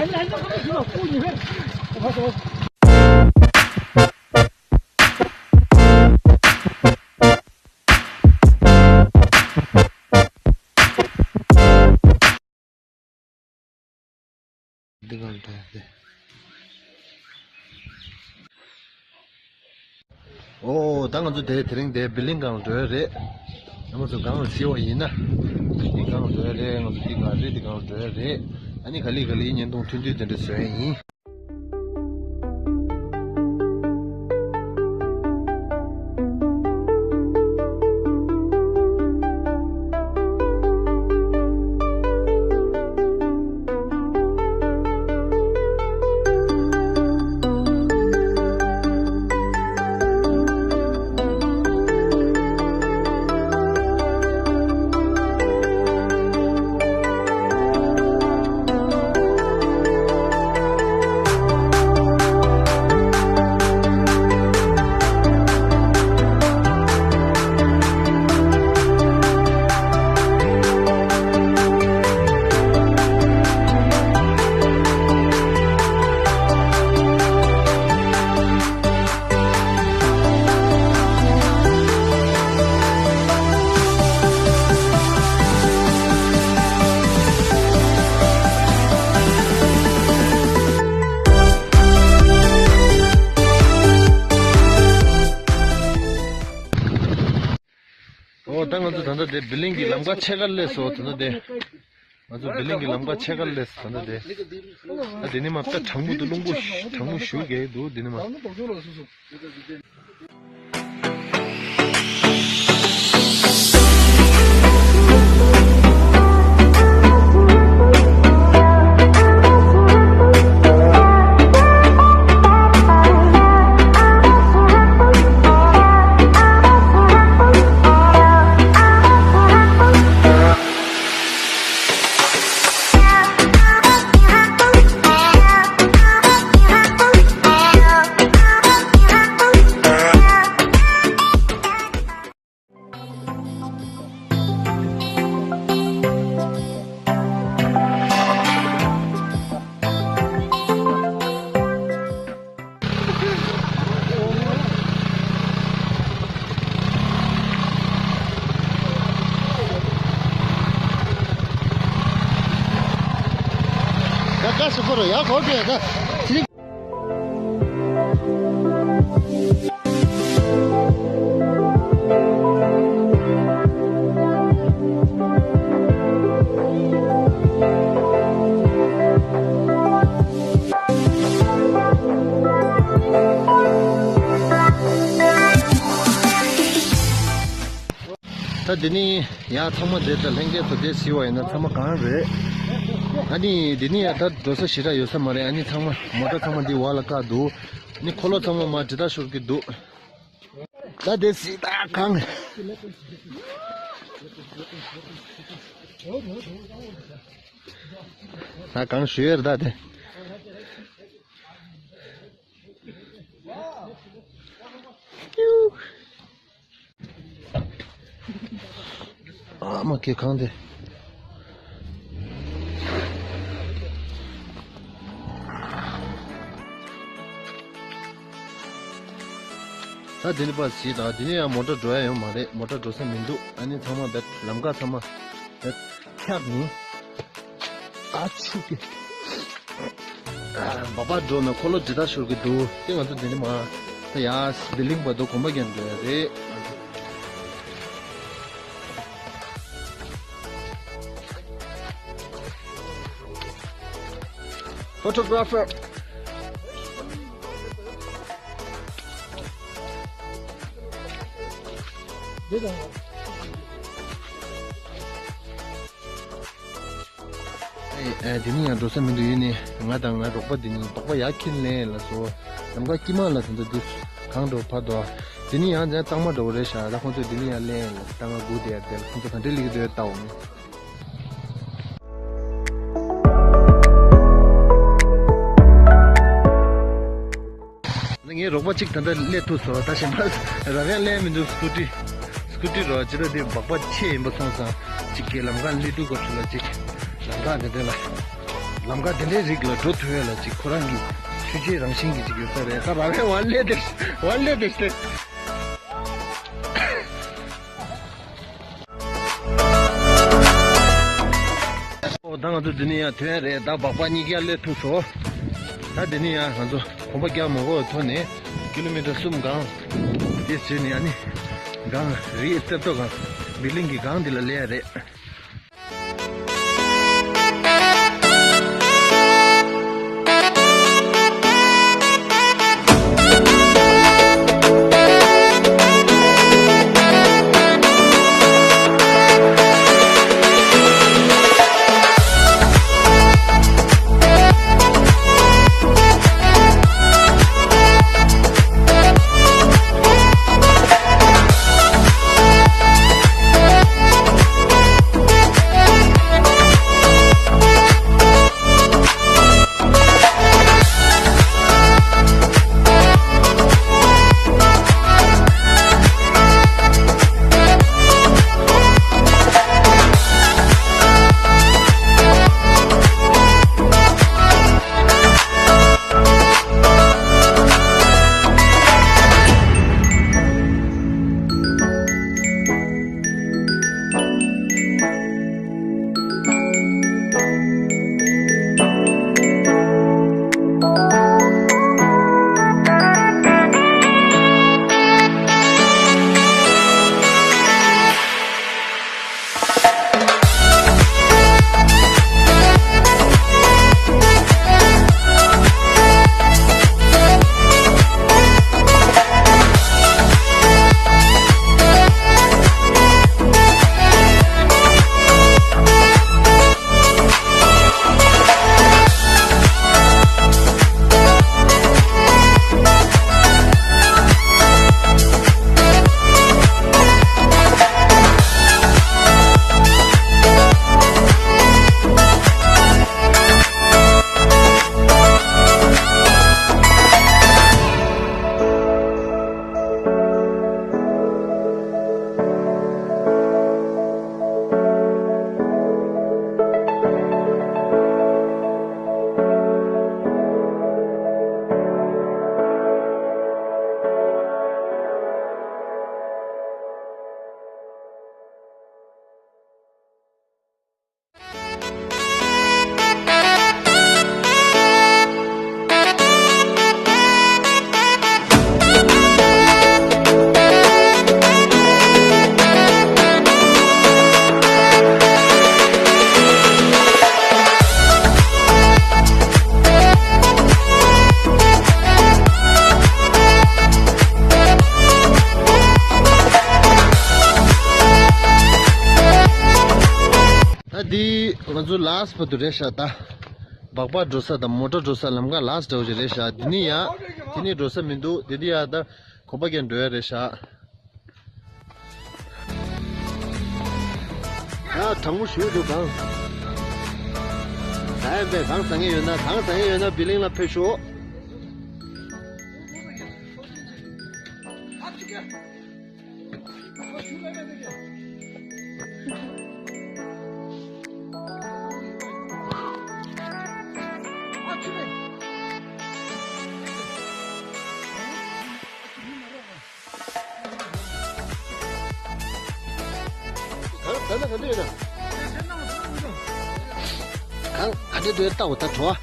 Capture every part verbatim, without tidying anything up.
འདི་གང་འདྲ་རེད། ཨོ། ད་ང་ཚོ་དེ་དེ་རིང་དེ་བི་ལིང་སྒང་འགྲོ་ཡ་རེད། རྣམ་པ་ཚོ་སྒང་ལ་གཟིགས་པ་ཡིན་ན། བི་ལིང་སྒང་འགྲོ་ཡ་རེད། ང་ཚོ་འདི་ག་རེད། འདི་སྒང་འགྲོ་ཡ་རེད། ཨ་ནི་ག་ལེ་ག་ལེ་བརྙན་ཐུང་ཐུང་ཐུང་དེ་འདྲ་བཟོ་ཡ་ཡིན། ཨོ། ད་ང་ཚོ་ད་ལྟ་དེ་བི་ལིང་གི་ལམ་ཁ་ཕྱེད་ཀ་སླེབས་སོང་། ད་ལྟ་དེ། ང་ཚོ་བི་ལིང་གི་ལམ་ཁ་ཕྱེད་ཀ་སླེབས་སོང་། ད་ལྟ་དེ། ཨ། དེ་ནས་མར་ད་གྲང་མོ་འདུག་རླུང་བུ་གྲང་མོ་ཞེ་པོ་རྒྱག་གི་འདུག་དེ་ནས་མར། ད་ཀ་སུ་ཁོ་རོ་ཡ་གོ་གེ་ད། ད་འདི་ནི་ཡང་ཚང་མ་འདི་ལྟ་ལྷན་རྒྱས་ཚོ་འདི་གཟིགས་པ་ཡིན་ན་ཚང་མ་གང་རེད། ཨ་ནི་འདི་ནི་ཡང་ད་འགྲོ་ས་ཞེ་དྲག་ཡོད་ས་མ་རེད། ཨ་ནི་ཚང་མ་མོ་ཊ་ཚང་མ་འདི་བར་ལ་བཀག་འདུག་ནི་འཁོར་ལོ་ཚང་མ་མར་འདི་ལྟ་ཤོར་གི་འདུག་ད་འདི་གཟིགས་ད་གང་། ད་གང་ཞུ་ཡ་རེད་ད་དེ། ཨ་མ་ཁྱེད་གང་དེ། ད་དེ་ནི་པ་གཟིགས་དང་དེ་ནི་ཡང་མོ་ཊ་འགྲོ་ཡ་ཡོད་མ་རེད། མོ་ཊ་འགྲོ་ས་མི་འདུག་ཨ་ནི་ཚང་མ་བེད་ལམ་ཁ་ཚང་མ་བེད་འཁྱག་ནི། ཨ་ཆུ་གི། ཨ། འབའ་པ་འགྲོ་ན་འཁོར་ལོ་འདི་ལྟར་ཤོར་གི་འདུག་དེ་ང་ཚོ་འདི་ནི་མ། ད་ཡ་བི་ལིང་བར་དུ་གོམ་པ་རྒྱག་འགྲོ་ཡ་རེད། Photographer. ཨེ། ཨེ། དེ་ནི་ཡང་འགྲོ་ས་མི་འདུག་ཡིན་ནི་ང་དང་ང་རོགས་པ་དེ་ནི་སྦག་སྦག་ཡར་འཁྱེར་ལེན་ལ་སོ། ལམ་ཁ་དཀྱིལ་མ་ལ་དེ་ཚོ་འདི་གང་འགྲོ་ཕར་འགྲོ། དེ་ནི་ཡང་ཚང་མ་འགྲོ་བ་རེད་ཤག་ད་ཁོང་ཚོས་དེ་ནི་ཡང་ལེན་ལ་ད་ང་སྒུག་བསྡད་ཡ་དེ་ལ་ཁོང་ཚོ་ག་འདྲས་སླེབས་ཀྱི་འདུག་ལྟ་འོང་། ངའི་རོགས་པ་གཅིག་ད་ལྟ་སླེབས་ཐུབ་སོང་། ད་གཞན་པ་རང་རང་སླེབས་མི་འདུག་སྐུ་ཊི། སྐུ་ཊི་རོ་ཇི་ལྟར་འདི་སྦག་སྦག་ཆེ་ཡིན་པ་སོང་ཙང་གཅིག་གི་ལམ་ཁ་སླེབས་དུས་སྐབས་སུ་ལ་གཅིག་ལམ་ཁ་འདི་འདྲ་ལ། ལམ་ཁ་དེ་འདྲའི་རིགས་ལ་འགྲོ་ཐུབ་ཡས་ལ་ཅིག་ཁོ་རང་གི་ཆོས་བརྒྱུད་རང་བཞིན་གྱི་ཅིག་ཡོད་ས་རེད། ད་ར་བའི་ཝན་ལེ་དེ་ཝན་ལེ་དེ་ཤི། ཨོ་ད་ང་ཚོ་འདི་ནས་ཡར་ཐོན་ཡ་རེད། ད་སྦག་སྦག་གཉིས་ཀ་སླེབས་ཐུབ་སོང་། ད་འདི་ནས་ཡར་ང་ཚོ་གོམ་པ་རྒྱག་མ་དགོས་པའི་ཐོག་ནས་ཀི་ལོ་མི་ཊར་གསུམ་སྒང་དེ་བྱས་ནས་ཨ་ནི་སྒང་རི་གསེབ་ཏོག་སྒང་བི་ལིང་གི་སྒང་འདི་ལ་སླེབས་ཡ་རེད། ད་འདི་ང་ཚོ་ལཱ་སི་ཊི་བར་དུ་རེད་ཤག་ད་སྦག་སྦག་འགྲོ་ས་དང་མོ་ཊ་འགྲོ་ས་ལམ་ཁ་ལཱ་སི་ཊི་འདྲ་བོ་ཅིག་རེད་ཤག་འདི་ནས་ཡར་དེ་ནས་འགྲོ་ས་མི་འདུག་འདི་ནས་ཡར་ད་གོམ་པ་རྒྱག་འགྲོ་ཡ་རེད་ཤག་ཡ་གྲང་མོ་ཞེ་པོ་འདུག་གང་། ཟ་ཡ་འདི་གང་ཟ་མཁན་ཡོད་ན། གང་ཟ་མཁན་ཡོད་ན་བི་ལིང་ལ་ཕེབས་ཤོག་གང་ད་ལྟ་ག་འདྲ་ཡོད་ན། གང་ག་འདྲ་འདུག་ལྟ་འོ་ད་དྲོ་བ།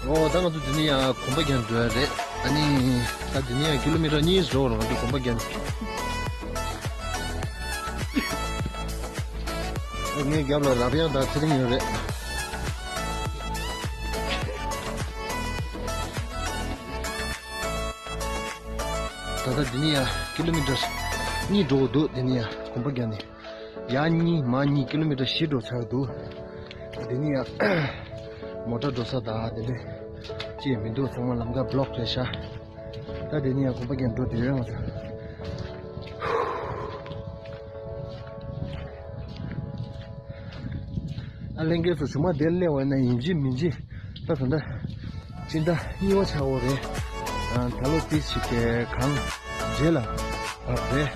ཨོ་ད་ང་ཚོ་འདི་ནས་ཡང་གོམ་པ་རྒྱག་འགྲོ་ཡ་རེད། ཨ་ནི་ད་འདི་ནས་ཡང་ཀི་ལོ་མི་ཊར་གཉིས་འགྲོ་རུང་ང་ཚོ་གོམ་པ་རྒྱག་ཨ་ངའི་རྒྱབ་ལ་རབ་ཡང་དང་ཚེ་རིང་ཡོད་རེད། ད་ལྟ་འདི་ནས་ཡང་ཀི་ལོ་མི་ཊར་གཉིས་འགྲོ་གི་འདུག་འདི་ནས་ཡང་གོམ་པ་རྒྱག་ནས། ཡར་གཉིས་མར་གཉིས་ཀི་ལོ་མི་ཊར་བཞི་འགྲོ་ཚར་འདུག་འདི་ནས་ཡང་མོ་ཊ་འགྲོ་ས་དང་དེ་འདྲ་ཅིག་མི་འདུག་ཚང་མ་ལམ་ཁ་བི་ལོག་རེད་ཤག་ད་འདི་ནས་ཡང་གོམ་པ་རྒྱག་འགྲོ་བསྡད་ཡོད་ང་ཚོ། ཨ་ལྷན་རྒྱས་ཚོ་ཆུང་མ་དེར་སླེབས་པ་ན་ཡིན་གཅིག་མིན་གཅིག་ད་ད་ལྟ་སྤྱི་ཟླ་གཉིས་པ་ཆགས་ཡོད་རེད། ཨ་ད་ལོ་དེ་ཞིག་གི་གངས་རྗེས་ལ་བབས་རེད།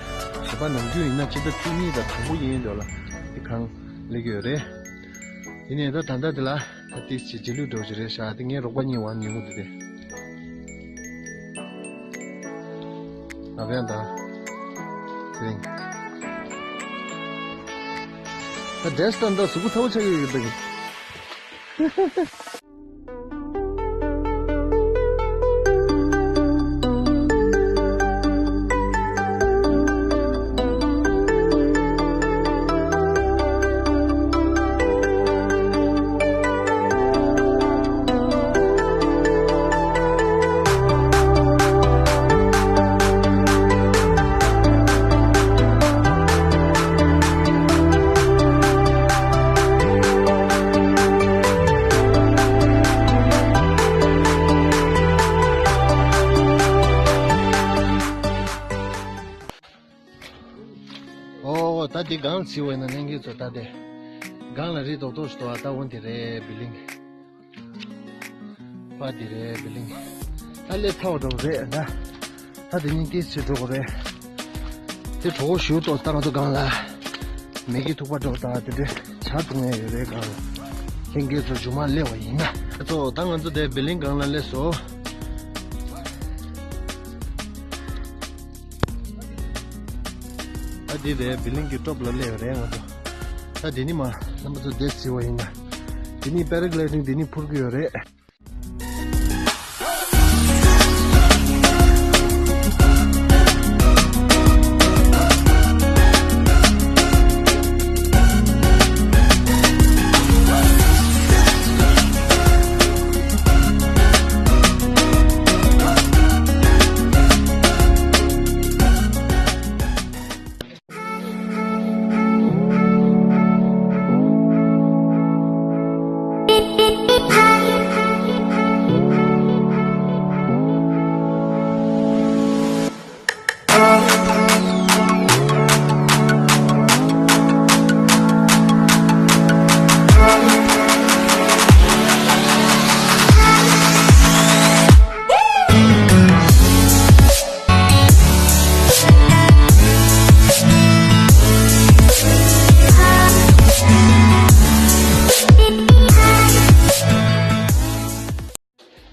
པ་ནམ་རྒྱུན་ཡིན་ན་ཕྱི་ཟླ་བཅུ་གཉིས་དང་དང་པོ་ཡིན་ཡོད་ལ་དེ་གང་སླེབས་ཀྱི་ཡོད་རེད། དེ་ནས་ད་ད་ལྟ་དེ་ལ་ད་ཏིས་ཅི་རྗེས་ལུས་འགྲོ་གི་རེད་ཤག་དེ་ངའི་རོགས་པ་གཉིས་བ་ཉིན་གུང་དེ་དེ། ཨ་བན་དང་། དེ་རིང་། ད་ཌེ་སི་ཏན་ད་གཟུགས་པོ་ཚ་པོ་ཆགས་ཀྱི་ཡོད་ད་གི། ཨོ། ད་འདི་སྒང་ལ་བྱིས་པ་ཡིན་ན་ལྷན་རྒྱས་ཚོ་ད་དེ། སྒང་ལ་རི་རྡོག་རྡོག་ཞིག་འདུག་ཨ་ད་འོ་འདི་རེད་བི་ལིང་། པ་འདི་རེད་བི་ལིང་། ད་སླེབས་ཚར་བ་འདྲ་པོ་རེད་ད། ད་དེ་ཉིན་ཏིས་ཅིག་འགྲོ་དགོས་རེད། དེ་གྲོགས་པོ་ཞུ་ཏོ་ད་ང་ཚོ་སྒང་ལ། མེ་གི་ཐུག་པ་འགྲོ་ད་དེ་འདྲའི་ཇ་བཏུང་ཡ་ཡོད་རེད་སྒང་ལ། ལྷན་རྒྱས་ཚོ་མཇུག་མ་སླེབས་པ་ཡིན་ན། ཚོ་ད་ང་ཚོ་དེ་བི་ལིང་སྒང་ལ་སླེབས་སོང་། ད་འདི་རེད་བི་ལིང་གི་ཊོབ་ལ་སླེབས་ཡོད་རེད་ང་ཚོ། ད་འདི་ནི་མ་རྣམ་པ་ཚོ་འདིར་གཟིགས་པ་ཡིན་ན། འདི་ནི་པེ་ར་གི་ལའི་ཌིང་འདི་ནི་འཕུར་གི་ཡོད་རེད།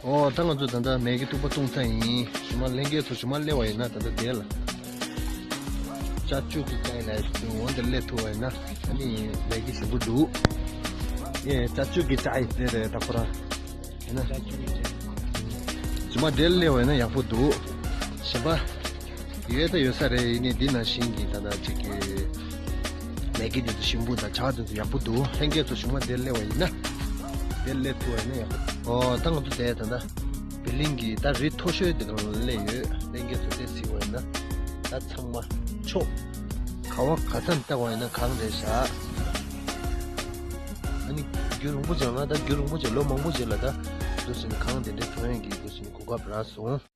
ཨོ་ད་ང་ཚོ་ད་ལྟ་མེ་གི་ཐུག་པ་བཏུང་ཚར་ཡིན། ཞུ་མ་ལྷན་རྒྱས་ཚོ་ཞུ་མ་སླེབས་པ་ཡིན་ན་ད་ལྟ་དེ་ལ། ཅ་ཅུ་གི་ཅའི་ལ་འོང་དེ་སླེབས་ཐུབ་པ་ཡིན་ན་ཨ་ནི་ལས་ཀྱི་ཞིམ་པོ་འདུག་ཨེ་ཅ་ཅུ་གི་ཅའི་དེ་རེད་ད་ཁོ་རང་། ཡིན་ན། ཅ་ཅུ་གི་ཅའི། ཞུ་མ་དེ་སླེབས་པ་ཡིན་ན་ཡག་པོ་འདུག་ཞིམ་པ། ཡོད་ད་ཡོད་ས་རེད། ཡིན་ནའི་འདི་ནང་བཞིན་གྱི་ད་ལྟ་ཅིག་གི་མེ་གི་འདི་ཚོ་ཞིམ་པོ་དང་ཇ་འདི་ཚོ་ཡག་པོ་འདུག་ལྷན་རྒྱས་ཚོ་ཞུ་མ་དེ་སླེབས་པ་ཡིན་ན། དེ་སླེབས་ཐུབ་པ་ཡིན་ན་ཡག་པོ། ཨོ་ད་ང་ཚོ་དེ་ད་ལྟ་བི་ལིང་གི་ད་རི་མཐོ་ཤོས་དེ་གང་ལ་སླེབས་ཡོད། ལྷན་རྒྱས་ཚོ་དེ་གཟིགས་པ་ཡིན་ན་ད་ཚང་མ་ཕྱོགས་ག་བ་ག་ས་ནས་བལྟ་བ་ཡིན་ན་གངས་རེད་ཤག་ཨ་ནི་རྒྱུན་རིང་པོ་ཅིག་ལ་ད་རྒྱུན་རིང་པོ་ཅིག་ལོ་མང་པོ་ཅིག་ལ་ད་འདུག་སེ་གངས་དེ་འདྲའི་མཐོང་ཡས་ཀྱི་འདུག་སེ་གོ་སྐབས་རག་སོང་།